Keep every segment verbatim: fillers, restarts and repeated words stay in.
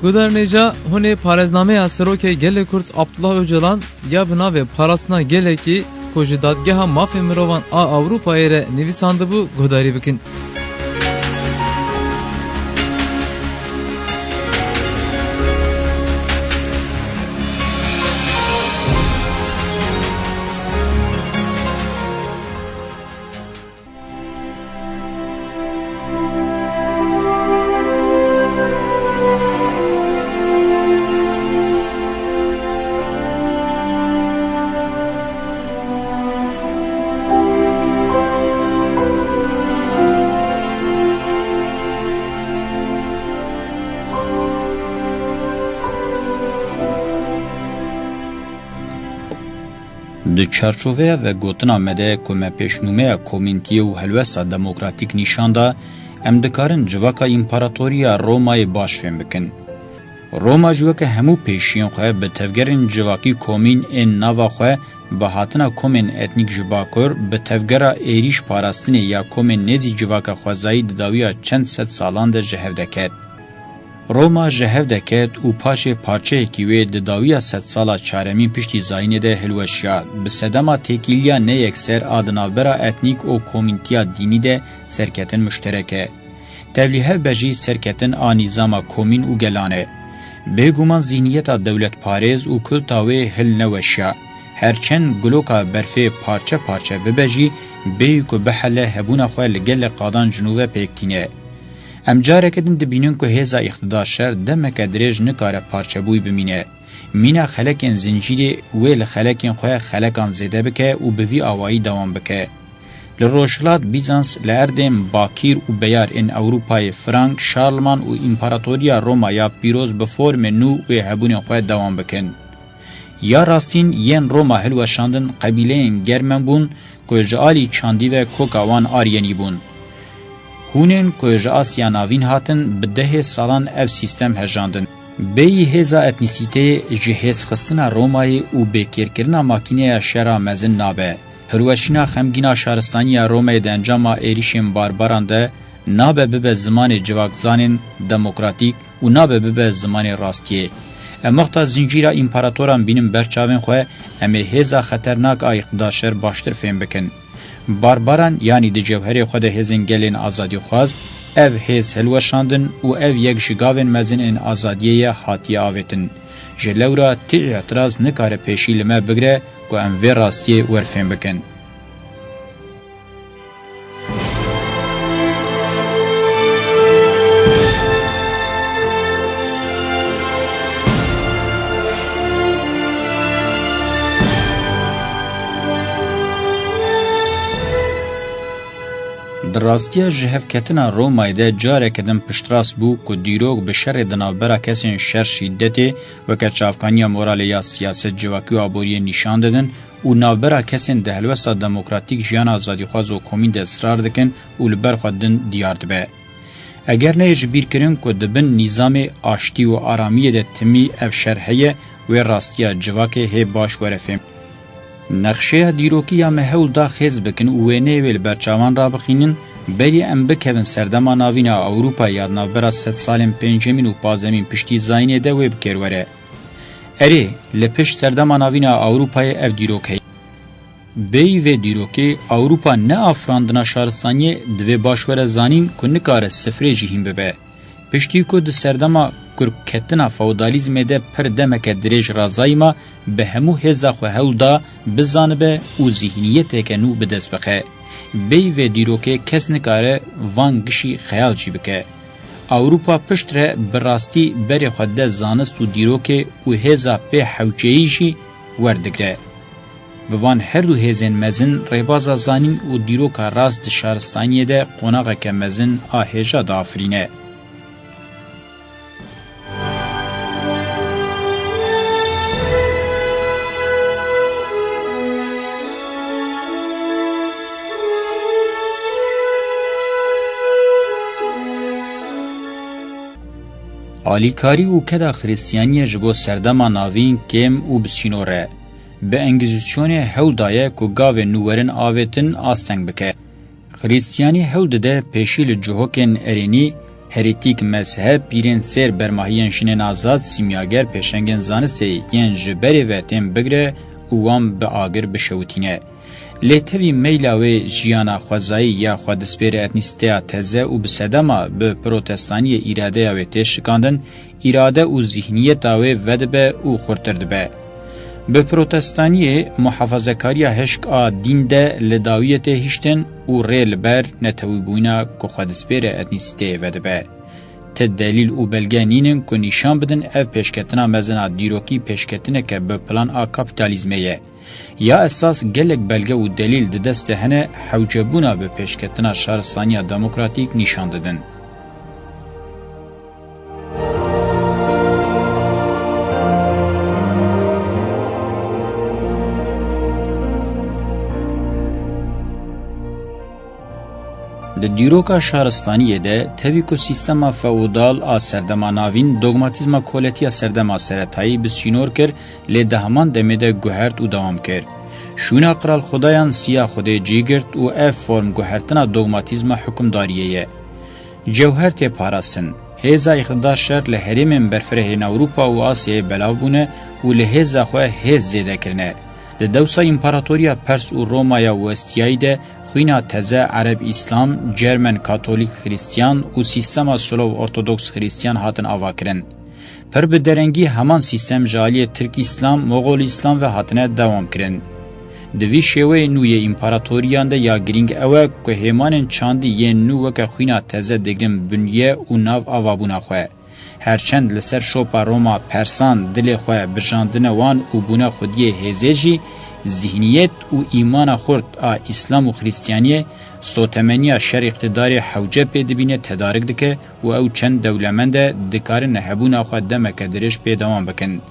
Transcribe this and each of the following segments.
Guhdarên hêja, hûn ê parêznameya Serokê Gelê Kurd Abdullah Ocalan ya bi navê Parastina Gelekî ku ji Dadgeha Mafê Mirovan a Ewropayê re nivîsandibû guhdarî bikin. Di çarçoveya vegotina me de ku me pêşnûmeya komîntiyê û helwesta demokratîk nîşan da, em dikarin civaka împaratoriya Romayê baş fêm bikin. Roma jî weke hemû pêşiyên xwe bi tevgerên civakî komîn ên nava xwe, bi hatina komên etnîk ji bakur, bi tevgera êrîş parastinê ya komên nêzîk civaka xwezayî di dawiya çend sed salan de ji hev deket. Roma ji hev deket û paşê parçeyekî wê di dawiya sedsala çaremîn piştî zayînê de hilweşiya, bi sedema têkiliya neyekser a di navbera etnîk û komîntiya dînî de serketin muşterek e. Tevlîhev be jî serketin a nîzama komîn û gelan e. Bêguman zîhniyeta dewletparêz û kulta wê hil neweşiya. Her çend guloka berfê parçe parçe bibe jî, bêyî ku bihele hebûna xwe li gelek qadan ji nû ve pêk tîne. Em careke din dibînin ku hêza îqtidar şer demeke dirêj nikare parçebûyî bimîne. Mîna xelekên zincîrê wê li xelekên xwe xelekan zêde bike û bi vî awayî dewam bike. Li Rojhilat Bîzans, li erdên bakîr û beyar ên Ewropayê Frank, Şarlman û Împaratoriya Roma ya pîroz bi formê nû wê hebûnên xwe dewam bikin. Ya rastîn yên Roma hilweşandin qebîleyên Germen bûn ku ji alî çandî ve koka wan Aryenî bûn. Hûnên ku ji Asya Navîn hatin, bi dehê salan ev sîstem hejandin. Bêyî hêza etnîsîteyê ji hêzxistina Romayê û bêkêrkirina makîneya şera mezin nabe. Hilweşîna xemgîna şaristaniya Romayê di encama êrîşên barbaran de nabe bibe zimanê civakzanên demokratîk û nabe bibe zimanê rastiyê. Em wexta zincîra împaratoran bînin ber çavên xwe, em ê hêza xeternak a îqtidar şer baştir fêm bikin. Barbaran, yanî di cewherê xwe de hêzên gelên azadîxwaz, ev hêz hilweşandin û ev yek ji gavên mezin ên azadiyê ye hatiye avêtin. Ji lewra ti îtiraz nikare pêşî li me bigire ku em vê rastiyê werfêm bikin. Di rastiya jihevketina Romayê de careke din piştrast bû ku dîrok bi şerê di navbera kesên şer şîdetê weke çavkaniya moralê ya siyaset, civakî û aboriyê nîşan didin û navbera kesên di helwesta demokratîk, jiyana azadîxwaz û komîn de israr dikin û li ber xwe din diyar dibe. Eger neyê ji bîr kirin ku di bin nîzamê aştî û aramiyê de timî ev şer heye, wê rastiya civakê hê baş were fêm. Nexşeya dîrokî ya me hewl da xêz bikin û wêneyê wê li ber çavan rabixînin, berî em bikevin serdema navîn a Ewropayê ya di navbera sed salên pêncemîn û pazdemîn piştî zayînê de wê bi kêr were. Erê, li pişt serdema navîn a Ewropayê ev dîrok heye. Bêyî vê dîrokê, Ewropa ne afirandina şaristaniyê, divê baş were zanîn ku nikare sifrê jî hîn bibe. Piştî ku di serdema kurketina feodalîzmê de pir demeke dirêj razayî ma, bi hemû hêza xwe hewl da bizanibe û zîhniyeteke nû bi dest bixe. Bêyî vê dîrokê kes nikare van gişî xeyal jî bike. Ewropa piştre bi rastî berê xwe dide zanist û dîrokê û hêza pê hewceyî jî werdigre. Bi van her du hêzên mezin rêbaza zanîn û dîroka rast di şaristaniyê de qonaxeke mezin a hêja diafirîne. Alîkarî û keda Xristiyaniyê ji bo serdema navîn kêm û bi sînor e. Bi Engîzîsyonê hewl daye ku gavên nû werin avêtin asteng bike. Xristiyanî hewl dide pêşî li cihokên erênî Herêtîk, mezheb, pîrên sêr, bermahiyên jinên azad, sîmyager, pêşengên zanistê yên ji berê ve tên bigire û wan bi agir bişewitîne. Lê tevî meyla wê jiyana xwezayî ya xwedispêre etnîsîteya teze û bi sedema bi protestaniyê îradeya wê tê şikandin, îrade û zîhniyeta wê vedibe û xurtir dibe. Bi protestaniyê, muhafazekariya hişk a dîn de li dawiyê tê hiştin û rê li ber netewîbûna ku xwedispêre etnîsîteyê vedibe. Ti delîl û belge nînin ku nîşan bidin ev pêşketina mezin a dîrokî pêşketineke bi plan a kapîtalîzmê ye. Ya esas gelek belge û delîl di dest de hene hewcebûna bi pêşketina şaristaniya demokratîk nîşan didin. Di dîroka şaristaniyê de, tevî ku sîstema feodal a serdema navîn dogmatîzma koletiya serdema seretayî bi sînor kir, lê di heman demê de guhert û dewam kir. Şûna qral xudayan siya xwedê cî girt û ev form guhertina dogmatîzma hukimdariyê ye. Cewher tê parastin. Hêza îqtidar şer li herêmên berfirehên Ewropa û Asyayê belav bûne û li hêza xwe hêz zêde kirine. Di dewsa împaratoriya Pers û Romaya Westiyayî de xwîna teze Ereb Îslam, Cermen Katolîk Xrîstiyan û sîstema Slov Ortodoks Xrîstiyan hatin avakirin. Pir bi derengî heman sîstem ji aliyê Tirk Îslam, Moxol Îslam ve hatine dewam kirin. Di vî şêweyê nû yê împaratoriyan de ya girîng ew e ku hêmanên çandî yên nû weke xwîna teze digrin binye û nav avabûna xwe. Her çend li ser şopa Roma Persan dilê xwe birjandine wan û bûne xwediyê hêzê jî, zîhniyet û îmana xurt a Îslam û Xrîstiyaniyê sotemeniya şer îqtidarê hewce pê dibîne, tedarik dike û ew çend dewlemend e dikarin hebûna xwe demeke dirêj pê dewam bikin.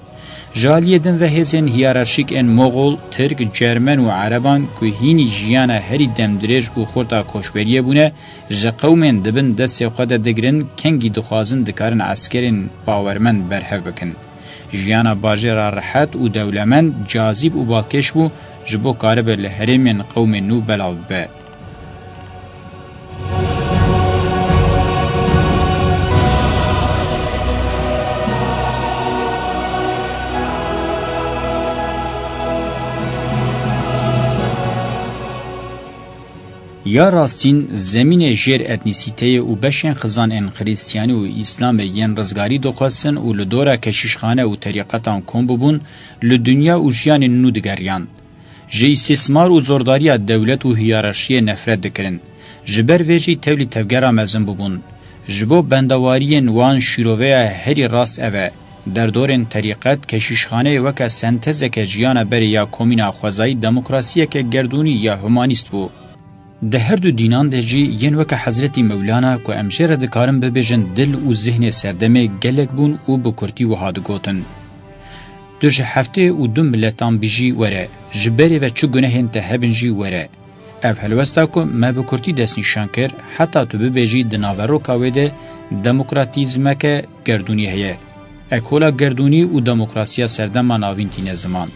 Ji aliyê din ve hêzên hiyerarşîk ên Moxol, Tirk, Cermen û Ereban ku hînî jiyana herî demdirêj û xurt a koçberiyê bûne, ji qewmên di bin destê xwe de digirin, kengî dixwazin dikarin eskerên bawermend berhev bikin. Jiyana bajêra rehet û dewlemend, cazîb û balkêş bû, ji bo karibe li herêmên qewmên nû belav bibe. Ya rastîn, zemînê jêr etnîsîteyê û beşên xizan ên Xrîstiyanî û Îslamê yên rizgarî dixwestin û li dora keşîşxane û terîqetan kom bibûn, li dinya û jiyanên nû digeriyan. Ji îstîsmar û zordariya dewlet û hiyerarşiyê nefret dikirin. Ji ber vê jî tevlî tevgera mezin bûbûn. Ji bo bendewariyên wan şîroveya herî rast ev e. Derdorên terîqet, keşîşxaneyê weke sentezeke jiyana berê ya komîna xwezayî demokrasiyeke gerdûnî ya humanîst bû. Di her du dînan de jî yên weke Hezretî Mewlana ku em jê re dikarin bibêjin dil û zihnê serdemê gelek bûn û bi kurtî wiha digotin: Tu ji heftê û du miletan bijî were, ji berê ve çi gunehên te hebin jî were. Ev helwesta ku me bi kurtî destnîşan kir, heta tu bibêjî di naveroka wê de demokratîzmeke gerdûnî heye. Ekola gerdûnî û demokrasiya serdema navîn tîne ziman.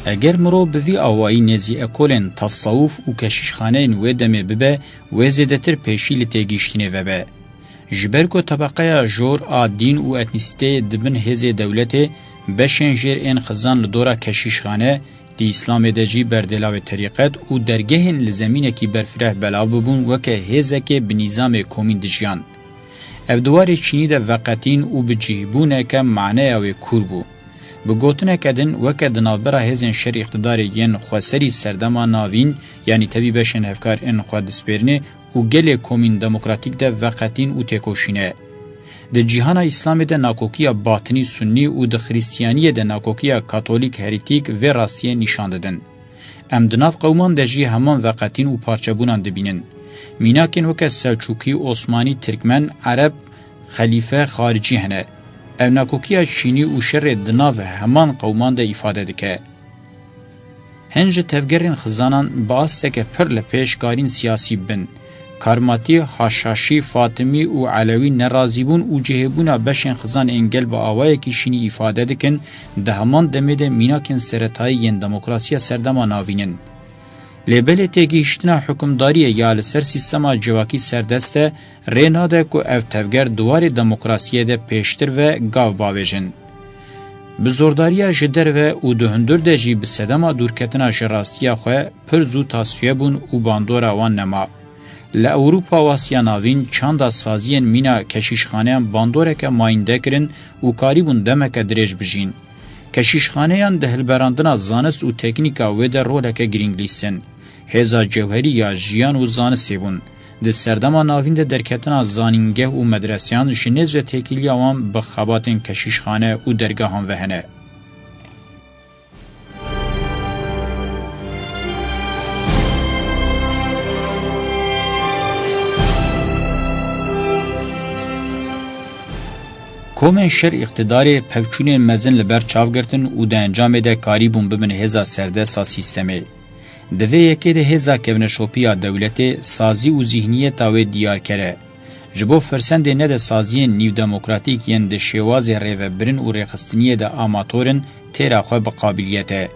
Eger mirov bi vî awayî nêzî ekolên tesawuf û keşîşxaneyên wê demê bibe, wê zêdetir pêşî li têgihiştinê vebe. Ji ber ku tebeqeya jor a dîn û etnîsîteyê di bin hêzê dewletê, beşên jêr ên xizan li dora keşîşxane, di Îslamê de jî berdêlavê terîqet û dergehên li zemînekî berfireh belav bibûn weke hêzekê bi nîzamê komîn dijiyan. Ev di warê çînî de veqetîn û bi cihbûneke maneya wê kûr bû. Bi gotineke din, weke di navbera hêzên şer îqtidarê yên xweserî serdema navîn, yanî tevî beşên hevkar ên xwe dispêrinê û gelê komîn demokratîk de veqetîn û têkoşîne. Di cîhana Îslamê de nakokiya batinî sunnî û di xrîstiyaniyê de nakokiya katolîk herîtîk vê rastiyê nîşan didin. Em di nav qewman de jî heman veqetîn û parçebûnan dibînin. Mînakên weke Selçûkî, Osmanî, Tirkmen, Ereb, Xelîfe, Xaricî hene. Ev nakokiya çînî û şerê di nav heman qewman de îfade dike. Hin ji tevgerên xizanan bi asteke pir li pêş karîn siyasî bibin. Karmatî, Haşhaşî, Fatimî û Elewî nerazîbûn û cihêbûna beşên xizan ên gel bi awayekî şînî îfade dikin, di heman demê de mînakên seretayî yên demokrasiya serdema navîn in. Lê belê têgihîştina hukimdariyê ya li ser sîstema civakî serdest e, rê nade ku ev tevger di warê demokrasiyê de pêştir ve gav bavêjin. Bi zordariya ji derve û di hundir de jî bi sedema dûrketina ji rastiya xwe pir zû tasfiye bûn û bandora wan nema. Li Ewropa û Asya Navîn çanda saziyên mîna keşîşxaneyan bandoreke mayînde kirin û karîbûn demeke dirêj bijîn. Keşîşxaneyan di hilberandina zanist û teknîka wê de roleke girîng lîstin. Hêza cewherî ya jiyan û zanistê bûn. Di serdema navîn de derketina zanîngeh û medreseyan ji nêz ve têkiliya wan bi xebatên keşîşxane û dergehan ve hene. Komên şer îqtidarê pevçûnên mezin li ber çav girtin û di encamê de karîbûn bibin hêza serdesta sîstemê. Di vê yekê de hêza kevneşopî ya dewletê sazî û zîhniyeta wê diyarker e. Ji bo firsendê nede saziyên nîvdemokratîk yên di şêwazê rêvebirin û rêxistiniyê de amator in, têra xwe bi qabiliyet e.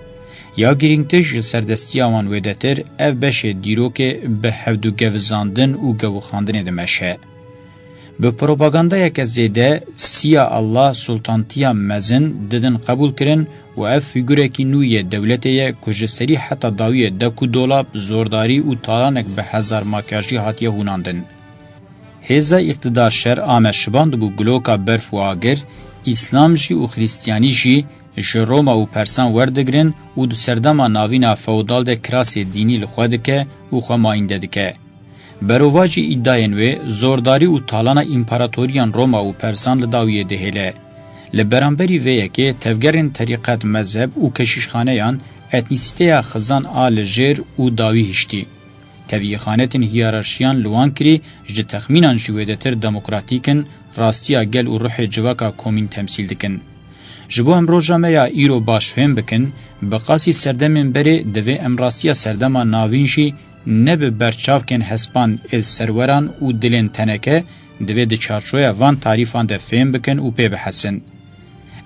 Ya girîngtir ji serdestiya wan wêdetir, ev beşê dîrokê bi hevdûgevizandin û gewixandinê dimeşe. Bi propagandayeke zêde, siya Allah, sultantiya mezin didin qebûl kirin û ev fîgurekî nû yê dewletê ye ku ji serî heta dawiyê dek û dolab, zordarî û talanek bi hezar makyajî hatiye hûnandin. Hêza îqtidar şer ame şibandibû giloka berf û agir, Îslam jî û Xristiyanî jî ji Roma û Persan werdigrin û di serdema navîna feodal de kirasê dînî li xwe dike û xwe mayînde dike. Berovajî îdayên wê, zordarî û talana împaratoriyan Roma û Persan li dawiyê dihêle. Li beramberî vê yekê tevgerên terîqet, mezheb û keşîşxaneyan etnîsîteya xizan a li jêr û dawî hiştî. Tevîxanetên hiyerarşiyan li wan kirî ji texmînan jî wêdetir demokratîk in, rastiya gel û ruhê civaka komîn temsîl dikin. Ji bo em roja me ya îro baş fêm bikin, bi qasî serdemên berê divê em rastiya serdema navîn jî ne bi berçavkên hespan ê serweran û dilên teneke, divê di çarçoya van tarîfan de fêm bikin û pê bihesin.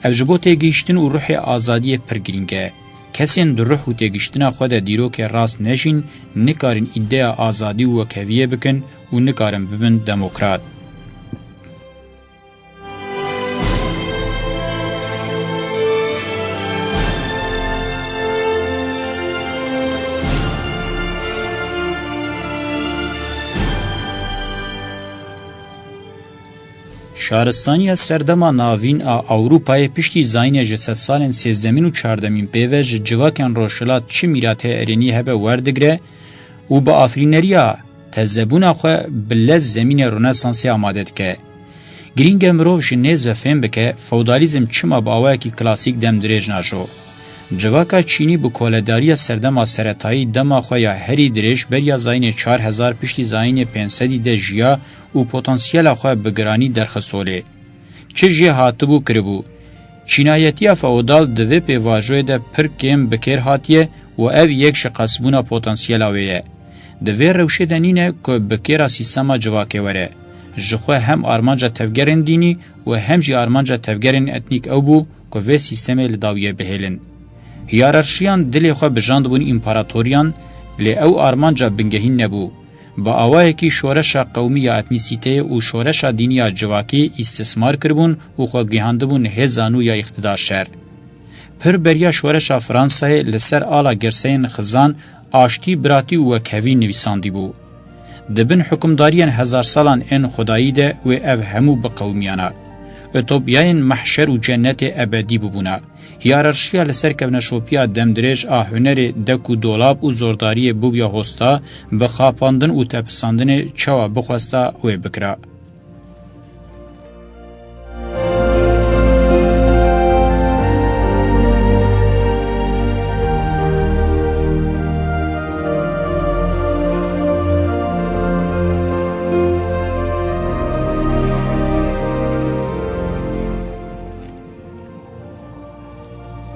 Ev ji bo têgihiştin û ruhê azadiyê pir girîng e. Kesên di ruh û têgihiştina xwe de dîrokê rast nejîn, nikarin îdeya azadî û wekheviyê bikin û nikarin bibin demokrat. Şaristaniya serdema navîn a Ewropayê piştî zayînê ji sedsalên sêzdemîn û çardemîn pê ve ji civakên rojhilat çi mîratê erênî hebe werdigre û bi afirîneriya tezebûna xwe bi lez zemînê Ronesansê amade dike. Girîng e mirov ji nêz ve fêm bike, feodalîzm çima bi awayekî klasîk demdirêj najo. Civaka Çînî bi koledariya serdema seretayî dema xwe ya herî dirêj beriya zayînê çar hezar piştî zayînê pênc sedî de jiya û potansiyela xwe bi giranî derxist holê. Çi jê hatibû kiribû. Çînayetiya feodal di vê pêvajoyê de pir kêm bi kêr hatiye û ev yek ji qasbûna potansiyela wê ye. Di vê rewşê de nîne ku bi kêra sîstema civakê were. Ji xwe hem armanca tevgerên dînî û hem jî armanca tevgerên etnîk ew bû ku vê sîstemê li dawiyê bihêlin. Hiyerarşiyan dilê xwe bijandibûn împaratoriyan, lê ew armanca bingehîn nebû. Bi awayekî şoreşa qewmî ya etnîsîteyê û şoreşa dînî ya civakî îstismar kiribûn û xwe gihandibûn hêza nû ya îqtidar şer. Pir beriya şoreşa Fransayê li ser ala girseyên xizan, aştî, biratî û wekhevî nivîsandîbû. Di bin hukimdariyên hezarsalan ên xwedayî de wê ev hemû biqewimiyana. Utopyayên mehşer û cennetê ebedî bibûna. Hiyerarşiya li ser kevneşopiya demdirêj a hunerê dek û dolab û zordariyê bûbûya hosta, bi xapandin û tepisandinê çawa bixwesta wê bikira.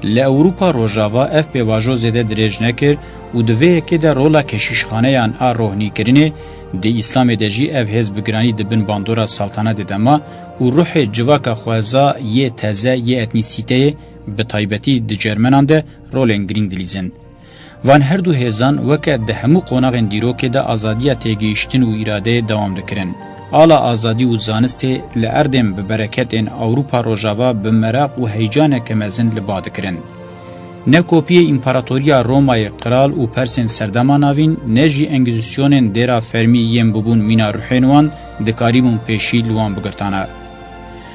Li Ewropa Rojava ev pêvajo zêde dirêj nekir û di vê yekê de rola keşîşxaneyan a rohnîkirinê Di Îslamê de jî ev hêz bi giranî di bin bandora saltanetê de ma û ruhê civaka xweza yê teze yê etnîsîteyê, bi taybetî di Cermenan de, rolên girîng dilîzin. Van her du hêzan weke di hemû qonaxên dîrokê de azadiya têgihiştin û îradeyê dewam dikirin. Ala azadî û zanistê li erdên bi bereketên Ewropa Rojava bi meraq û heyecaneke mezin li ba dikirin. Ne kopiyê Împaratoriya Romayê qral û persên serdema navîn, ne jî engîzîsyonên dêra fermî yên bibûn mîna ruhên wan dikarîbûn pêşî li wan bigirtana.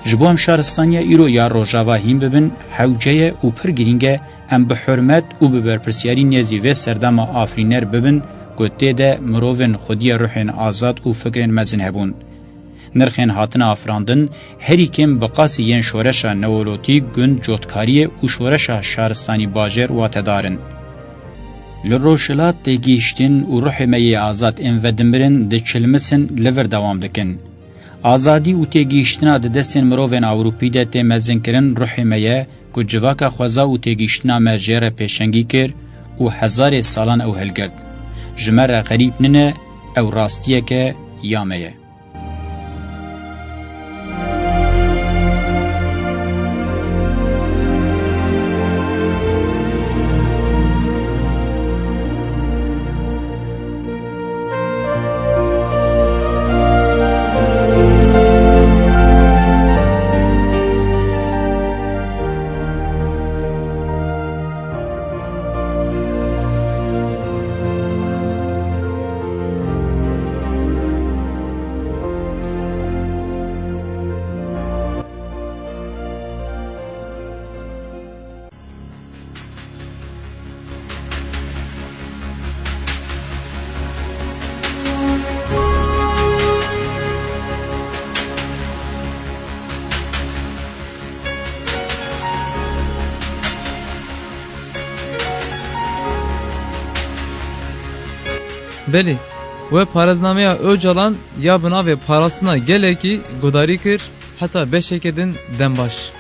Ji bo em şaristaniya îro ya Rojava hîn bibin, hewce ye û pir girîng e em bi hurmet û bi berpirsiyarî nêzî vê serdema afirîner bibin ku tê de mirovên xwediyê ruhên azad û fikrên mezin hebûn. Nirxên hatine afirandin herî kêm bi qasî yên şoreşa neolotîk, gund, cotkariyê û şoreşa şaristanî bajêr watedar in. Li rojhilat têgihiştin û ruhê me yê azad ên vedimirin diçilmisin, li vir dewam dikin. Azadî û têgihiştina di destên mirovên Ewropî de tê mezinkirin ruhê me ye ku civaka xweza û têgihiştina me jê re pêşengî kir û hezarê salan ew hilgirt. Ji me re xerîb nine, ew rastiyeke ya me ye. Belê, we parêznameya Ocalan ya bi navê Parastina Gelekî guhdarî kir, heta beşeke din dem baş.